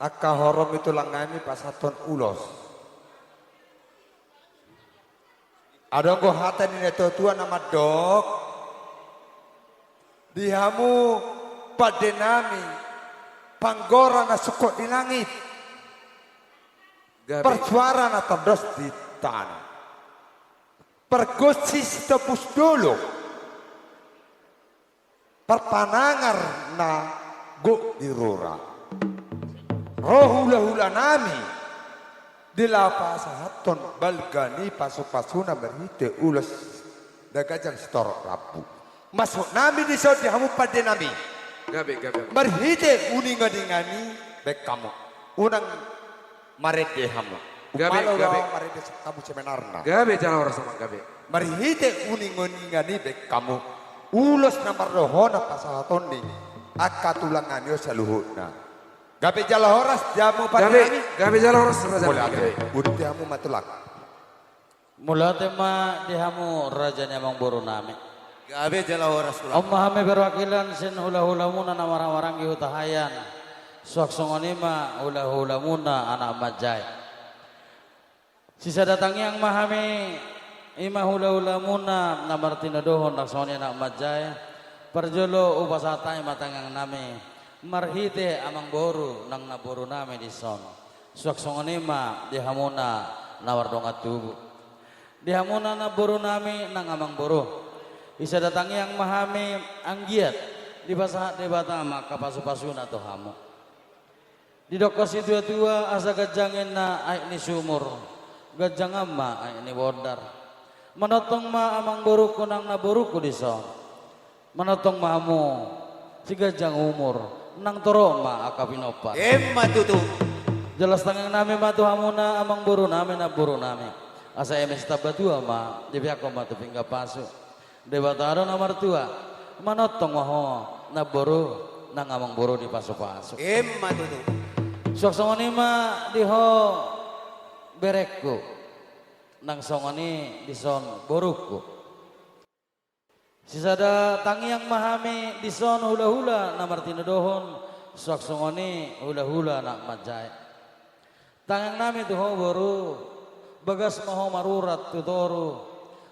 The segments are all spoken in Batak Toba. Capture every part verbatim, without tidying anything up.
Angka horong i tulang nami pasahathon ulos. Adong do hata ni natuatua na mandok, di hamu pande nami, panggora na sungkot di langit, gabe, parsuara na tandos di tano, pargonsi sitopus dolok, parpanangar na gok di rura, ro hulahula nami di laho pasahathon balga ni pasupasuna marhite ulos na ganjang sitorop rambu. Masuk nami dison di hamu pande nami. Gabe, gabe. Marhite uningoningan i baen hamu. Unang marende hamu. Gabe, gabe. Umalo do ahu marende sian hamu sebenarna. Gabe jala horas amang, gabe. Marhite uningoningan i baen hamu ulos na mardohonon pasahaton ni angka tulang nami on saluhutna. Gabe jala horas di hamu pande nami. Gabe jala horas raja nami, gabe. Mauliate. Botima hamu ma tulang. Mauliate ma di hamu raja ni amangboru nami. Gabe jala horas tulang. On ma hami perwakilan sian hulahulamuna na marhahamaranggi Hutahaean. Suang songon i ma hulahulamuna anak manjae. Sisada tangiang ma hami, i ma hulahulamuna na martinodohon nang songon i anak manjae. Parjolo hupasahat hami ma tangiang nami marhite amangboru nang namboru nami dison. Suang songon i ma di hamuna na mardongan tubu. Di hamuna namboru nami nang amangboru. Sisada tangiang ma hami anggiat dipasahat Debata ma angka pasupasuna tu hamu. Didok hos situatua asa ganjang ninna aek ni sumur, ganjangan ma aek ni bondar. Manongtong ma amangborungku nang namborungku dison. Manongtong ma hamu siganjang umur, nang torop ma angka pinompar. Emma tutu. Jala tangiang nami ma tu hamuna amangboru nami namboru nami. Asa eme sitambatua ma, dipeakhon ma tu pinggan pasu. Debata do na martua, manongtong ma ho namboru nang amangboru dipasupasu. Emma tutu. Suang songon i ma di ho berengku, nang songon i dison borungku. Sisada tangiang ma hami dison hulahula na martinodohon, suang songon i hulahula anak manjae. Tangiang nami tu ho boru, bagas ma ho marurat tu toru,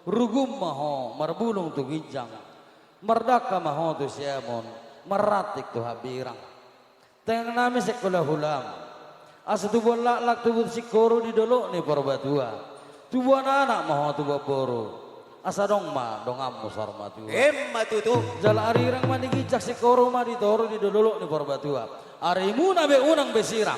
rugum ma ho marbulung tu ginjang, mardangka ma ho tu siamun, marranting tu hambirang. Tangiang nami sian hulahulam, asa tubuan laklak tubu singkoru di dolok ni Purbatua, tubuan anak ma ho tubuan boru, asa adong ma donganmu saur matua. Emma tutu. Jala arirang ma di ginjang singkoru ma di toru di dolok ni Purbatua. Arimuna be unang be sirang,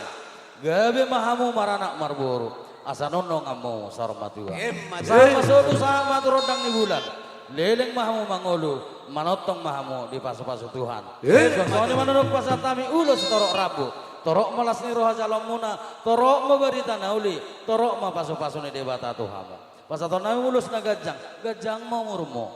gabe ma hamu maranak marboru, asa adong donganmu saur matua. Emma tutu. Sahat ma solu sahat ma tu rondang ni bulan, leleng ma hamu mangolu, manongtong ma hamu dipasupasu Tuhan. Emma tutu. Suang songon i ma na naeng pasahat hami ulos sitorop rambu, torop ma las ni roha jaloonmuna, torop ma barita na uli, torop ma pasupasu ni Debata tu hamu. Pasahaton nami ulos na ganjang, ganjang ma umurmu.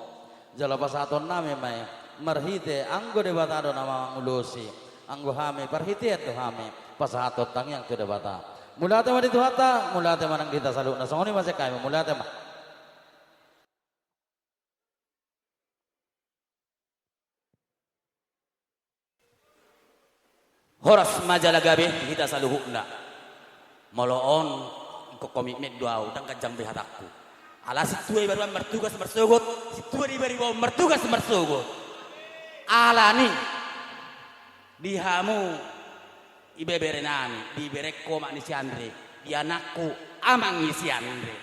Jala pasahaton nami ma i marhite anggo Debata do na mangulosi, anggo hami parhitean do hami pasahathon tangiang tu Debata. Mauliate ma di Tuhanta, mauliate ma nang di hita saluhutna, songon i ma sian hami, mauliate ma. Horas ma jala gabe di hita saluhutna. Molo on, ingkon komitmen do ahu, ndang ganjang be hatangku. Ala sintua ibaruan martugas marsogot, sintua di bariba on martugas marsogot. Alani, di hamu, ibebere nami, di berengku omak ni si Andre, di anakku, amang ni si Andre.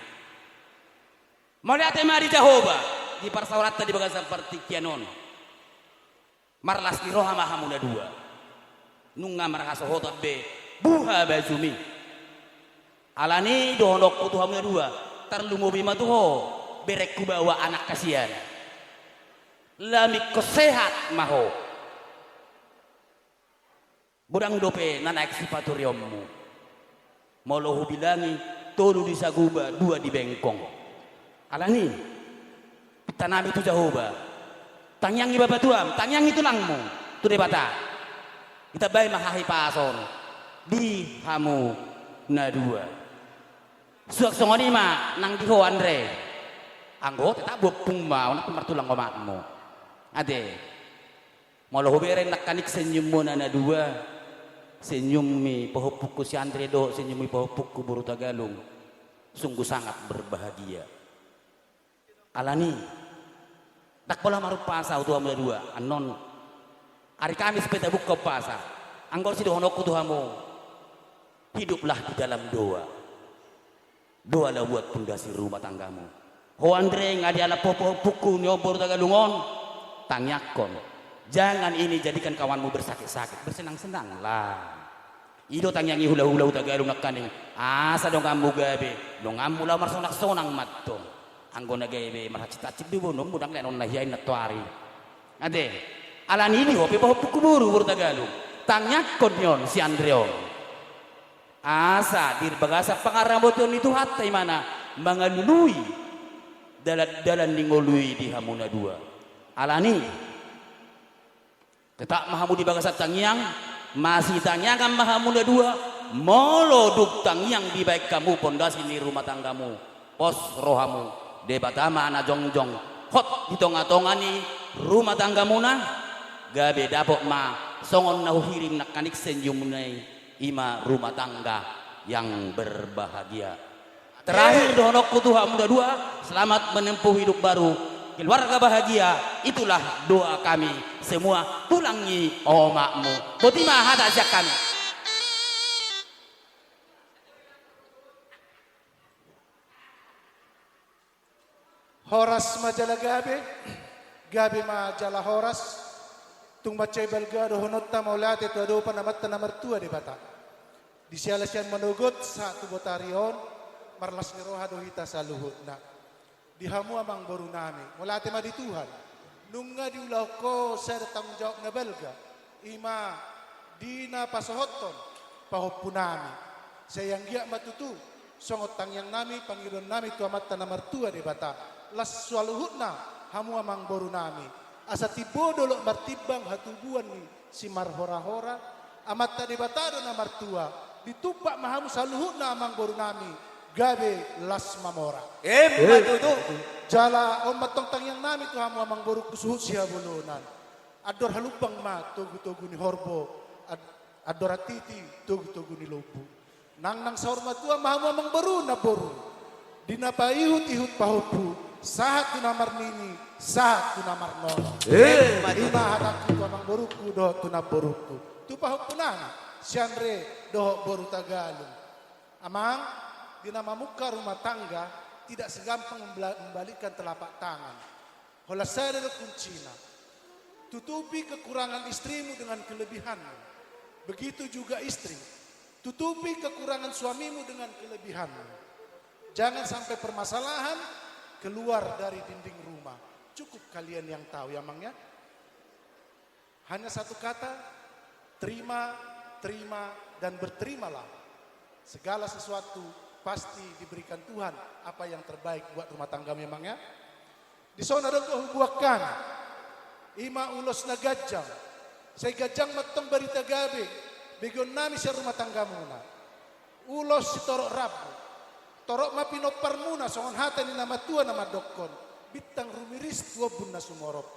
Mauliate ma di Jahowa, di parsaoranta di bagasan partingkian on. Marlas ni roha ma hamu na dua. Nunga marhasohotan be buha bajumi. Alani dohononku tu hamu na dua, tarlumobi ma tu ho, berengku baoa anak hasian. Lam ingkon sehat ma ho. Godang dope na naeng sipaturionmu. Molo hubilangi, tolu di saguba, dua di bengkong. Alani, pinta nami tu Jahowa. Tangiangi bapa tuam, tangiangi tulangmu tu Debata. Ditambai ma hahipason di hamu na dua. Suang songon i ma nang di ho Andre. Anggo ho tetap bompung ma, unang martulang omakmu. Ate. Molo hubereng nangkaning senyummuna na dua, Senyummi pahompungku si Andre dohot senyummi pahompungku boru Tagalung sungguh sangat berbahagia. Alani, ndang pola marumpasa au tu hamu na dua, annon ari Kamis pe tabuka umpasa. Anggo sidohononku tu hamu, hiduplah di dalam doa. Doalah buat pondasi rumah tanggamu. Ho Andre, nga dialap ho pahompungku ni on boru Tagalung on, tangiangkon. Jangan ini jadikan kawanmu bersakit-sakit, bersenang-senanglah. I do tangiang ni hulahula Hutagalung nangkaning, asa donganmu gabe, donganmu laho marsonang-sonang mantong. Anggo na gabe marhansip-hansip do boanonmu, ndang lehonon na hian nantoari. Ate, alani i di ho pe pahompungku boru, boru Tagalung, tangiangkon ni on si Andre on. Asa di bagasan pangaramotion ni Tuhanta ibana mangalului dalan-dalan ni ngolu i di hamu na dua. Alani, tetap ma hamu di bagasan tangiang, masitangiangan ma hamu na dua, molo dung tangiang dibaen hamu pondasi ni rumah tanggamu, pos rohamu, Debata ma na jongjong hot di tonga-tonga ni rumah tanggamuna, gabe dapot ma songon na huhirim nangkaning senyumna i, i ma rumah tangga yang berbahagia. Terakhir dohononku tu hamu na dua, selamat menempuh hidup baru, keluarga bahagia, itulah doa kami semua, tulang ni omakmu. Boti ma hata sian hami. Horas ma jala gabe, gabe ma jala horas. Tung mansai balga dohononta mauliate tu adopan Amanta na martua Debata. Di siala sian manogot sahat tu botari on, marlas ni roha do hita saluhutna. Di hamu amangboru nami, mauliate ma di Tuhan. Nunga diulahon ho sada tanggung jawab na balga, i ma di na pasohothon pahompu nami. Sai anggiat ma tutu songon tangiang nami, pangidoan nami tu Amanta na martua Debata, las saluhutna hamu amangboru nami, asa timbo dolok martimbang hatubuan ni simarhora-hora. Amanta Debata do na martua, ditumpak ma hamu saluhutna amangboru nami, gabe las mamora. Emma tutu. Jala on mantong tangiang nami tu hamu amangborungku suhut sihabolonan. Andor halumpang ma togu-togu ni horbo, ad-, andor hatiti togu-togu ni lombu. Nangnang saur matua ma hamu amangboru, namboru, di na paihut-ihut pahompu, sahat tu na marnini, sahat tu na marnono. Emma tutu. I ma hatangku tu amangborungku dohot tu namborungku, tu pahompunami si Andre dohot boru Tagalung. Amang, di na mamungka rumah tangga, tidak segampang membela-, membalikkan telapak tangan. Holan sada do kuncina. Tutupi kekurangan istrimu dengan kelebihanmu. Begitu juga istri. Tutupi kekurangan suamimu dengan kelebihanmu. Jangan sampai permasalahan keluar dari dinding rumah. Cukup kalian yang tahu ya, Mang, ya. Hanya satu kata, terima, terima, dan berterimalah. Segala sesuatu pasti diberikan Tuhan apa yang terbaik buat rumah tanggamu, Mang, ya. Dison adong do hubuat hami, i ma ulos na ganjang. Sai ganjang mantong barita gabe begeonnami sian rumah tanggamuna. Ulos sitorop rambu. Torop ma pinomparmuna songon hata ni na matua na mandokkon: Bintang rumiris tu ombun na sumorop.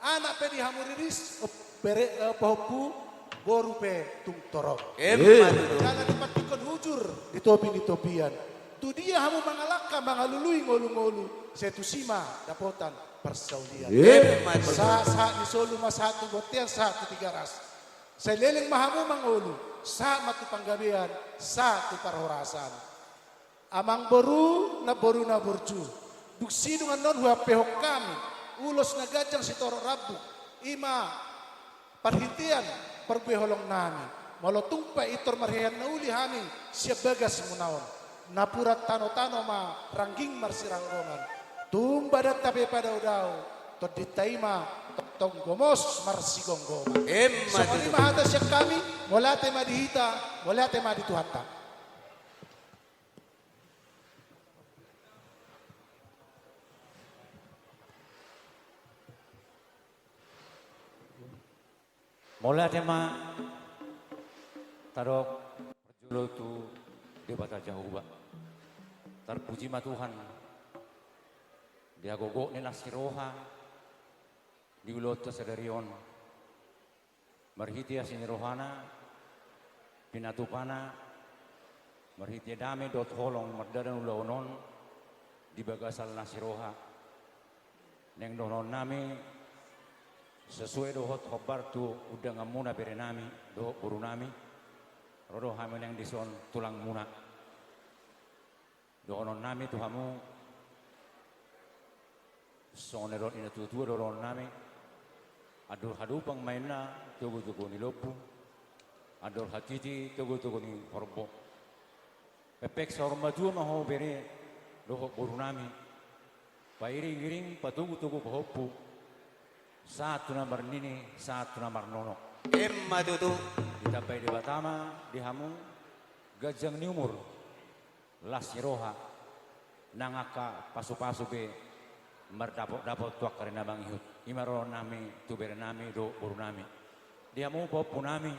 Anak pe di hamu riris, op-, bere, eh, pahompu, boru pe tung torop. Emma tutu. Jala dipantikkon hujur di topi ni topian. Tu dia hamu mangalangka mangalului ngolu-ngolu, sai tusi ma dapotan parsaulian. Emma tutu. Sahat-sahat ni solu ma sahat tu bontean, sahat tu Tigaras. Sai leleng ma hamu mangolu, sahat ma tu panggabean, sahat tu parhorasan. Amangboru, namboru na burju, dung sidung annon huampehon hami ulos na ganjang sitorop rambu, i ma parhitean parbue holongnami. Molo tung pe pintor marhehe na uli hami sian bagasmuna on, napuran tano-tano ma rangging marsiranggongan. Tung badanta pe padao-dao, tondinta i ma tongtong gomos marsigomgoman. Emma tutu. Songon i ma hata sian hami, mauliate ma di hita, mauliate ma di Tuhanta. Mauliate ma tadok parjolo tu Debata Jahowa. Tarpuji ma Tuhan, di hagogoon ni las ni roha, di ulaonta sadari on. Marhite asi ni rohana, pinatupana marhite dame dohot holong mardalan ulaon on di bagasan las ni roha. Naeng dohononnami sesuai dohot hombar tu undanganmuna berenami dohot borunami, ro do hami naeng dison tulangmuna. Dohononnami tu hamu, songon na nidok ni natuatua dohononnami, andor hadumpang ma inna togutogu ni lombu, andor hatiti togutogu ni horbo. Pepek saur matua ma ho bere dohot borunami, pairingiring patogutogu pahompu, sahat tu na marnini sahat tu na marnono. Emma tutu. Ditambai Debata ma di hamu ganjang ni umur, las ni roha, nang angka pasupasu pe mardapotdapot tu angka ari na mangihut. I ma dohononnami tu berenami dohot borunami. Di hamu pahompunami,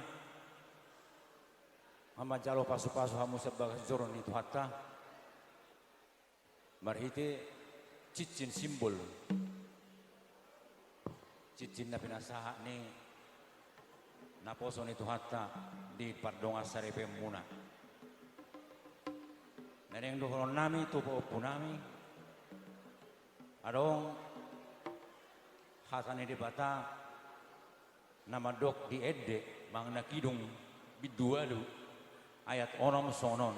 manjalo pasupasu hamu sian bagas joro ni Tuhanta marhite cincin simbol, cincin na pinasahat ni naposo ni Tuhanta di pardongan saripeonmuna. Na naeng dohononnami tu pahompunami, adong hata ni Debata na mandok di Ende manang na Kidung bindu ualu ayat onom songon on: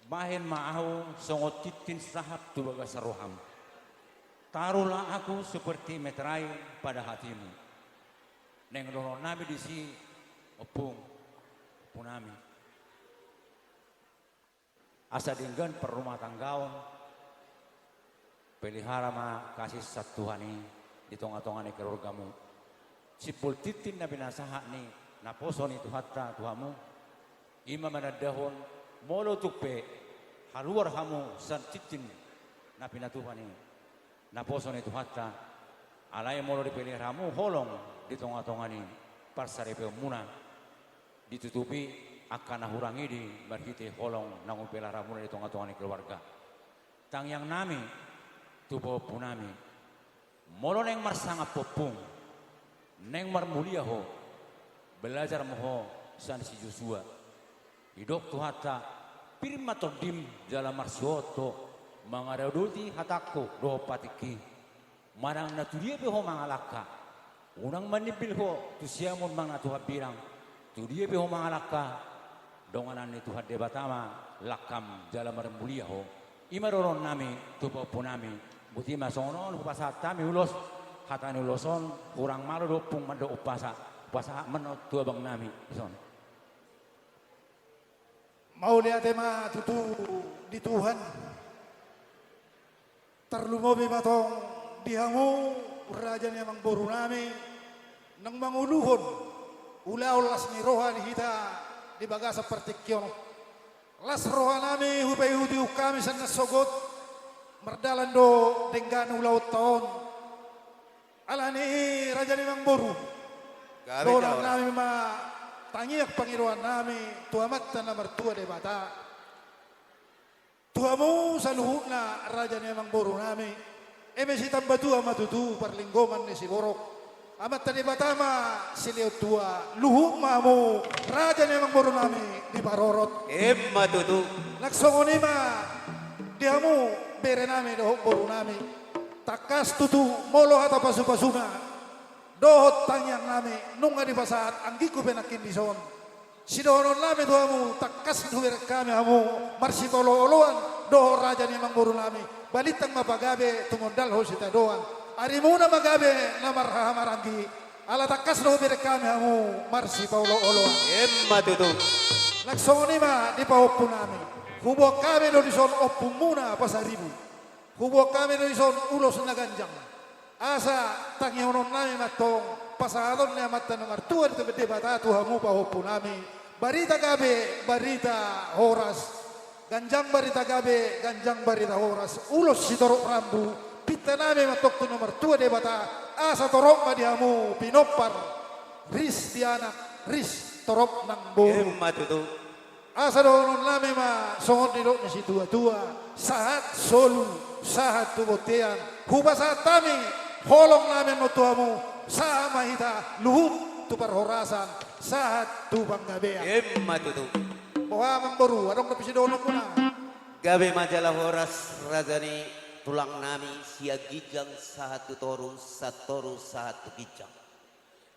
Bahen ma ahu songon tintin sahap tu bagasan roham. Taruhlah aku seperti meterai pada hatimu. Naeng dohononnami disi, ompung, ompunami, asa denggan parrumatanggaon, pelihara ma kasih sian Tuhan i di tongatonga ni keluargamu. Simbol tintin na pinasahat ni naposo ni Tuhanta tu hamu, i ma manandahon molo tung pe haluar hamu sian tintin na pinatupa ni naposo ni Tuhanta, alai molo dipelihara hamu holong di tongatonga ni parsaripeonmuna, ditutupi angka na hurang i di marhite holong naung hupelihara hamuna di tongatonga ni keluarga. Tangiangnami tu pahompunami, molo naeng marsangap ompung, naeng marmulia ho, belajar ma ho sian si Josua. Didok Tuhanta: Pir ma tondim jala marsihohot ho, mangaradoti hatangku dohot patikki. Manang na tu dia pe ho mangalangka, unang manimbil ho tu siamun manang na tu hambirang. Tu dia pe ho mangalangka, donganan ni Tuhan Debata ma langkam jala marmulia ho. I ma dohononnami tu pahompunami. Botima songon on hupasahat hami ulos, hata ni ulos on hurang malo do ompung mandok umpasa, hupasahat ma on tu abangnami dison. Mauliate ma tutu di Tuhan. Tarlumobi ma tong di hamu raja ni amangborunami, naung manguluhon ulaon las ni roha di hita di bagasan partingkian on. Las rohanami hupaihuthon hami sian na sogot, mardalan do denggan ulaonta on. Alani i raja ni amangboru, gabe dohononnami ma tangiang pangidoannami tu Amanta na martua Debata. Tu hamu saluhutna raja ni amangborunami, eme sitambatua ma tutu parlinggoman ni siborok. Amanta Debata ma silehon tua, luhut ma hamu raja ni amangborunami diparorot. Emma tutu. Nang songon i ma di hamu berenami dohot borunami. Tangkas tutu molo hata pasupasuna dohot tangiangnami nunga dipasahat anggingku pe nangkin dison. Sidohononnami tu hamu, tangkas hubereng hami hamu marsipaolooloan dohot raja ni amangborunami. Balintang ma pagabe tumundalhon sitadoan. Arimuna ma gabe na marhahamaranggi, ala tangkas do hubereng hami hamu marsipaolooloan. Emma tutu. Nang songon i ma di pahompunami. Huboan hami do dison ompungmuna Pasaribu. Huboan hami do dison ulos na ganjang. Asa tangihononnami ma tong pasahaton ni Amanta na martua di Debata tu hamu pahompunami, barita gabe, barita horas. Ganjang barita gabe, ganjang barita horas. Ulos sitorop rambu, pintanami ma tong tu na martua Debata, asa torop ma di hamu pinompar, ris di anak, ris torop nang boru. Emma tutu. Asa dohononnami ma songon nidok ni situatua, sahat solu, sahat tu bontean. Hupasahat hami holongnami annon tu hamu, sahat ma hita luhut tu parhorasan. Sahat tu panggabean. Emma tutu. Boha amangboru, adong dope sidohononmuna? Gabe ma jala horas raja ni tulang nami sian ginjang sahat tu toru, sahat toru sahat tu ginjang.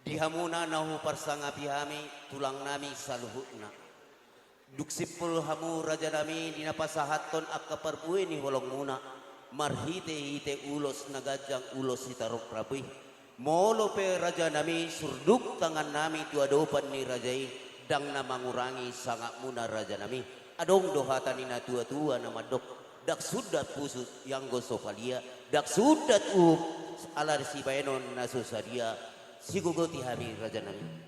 Di hamuna na huparsangapi hami tulang nami saluhutna. Dung simpul hamu raja nami di na pasahathon angka parbue ni holongmuna, marhite-hite ulos na ganjang ulos sitorop rabu i. Molo pe raja nami surduk tangan nami tu adopan ni raja i, ndang na mangurangi sangapmuna raja nami. Adong do hata ni na tua-tua na mandok, ndang sundat pusuk ianggo so palia, ndang sundat uhum ala sibahenon na so sadia. Sigogoti hami raja nami.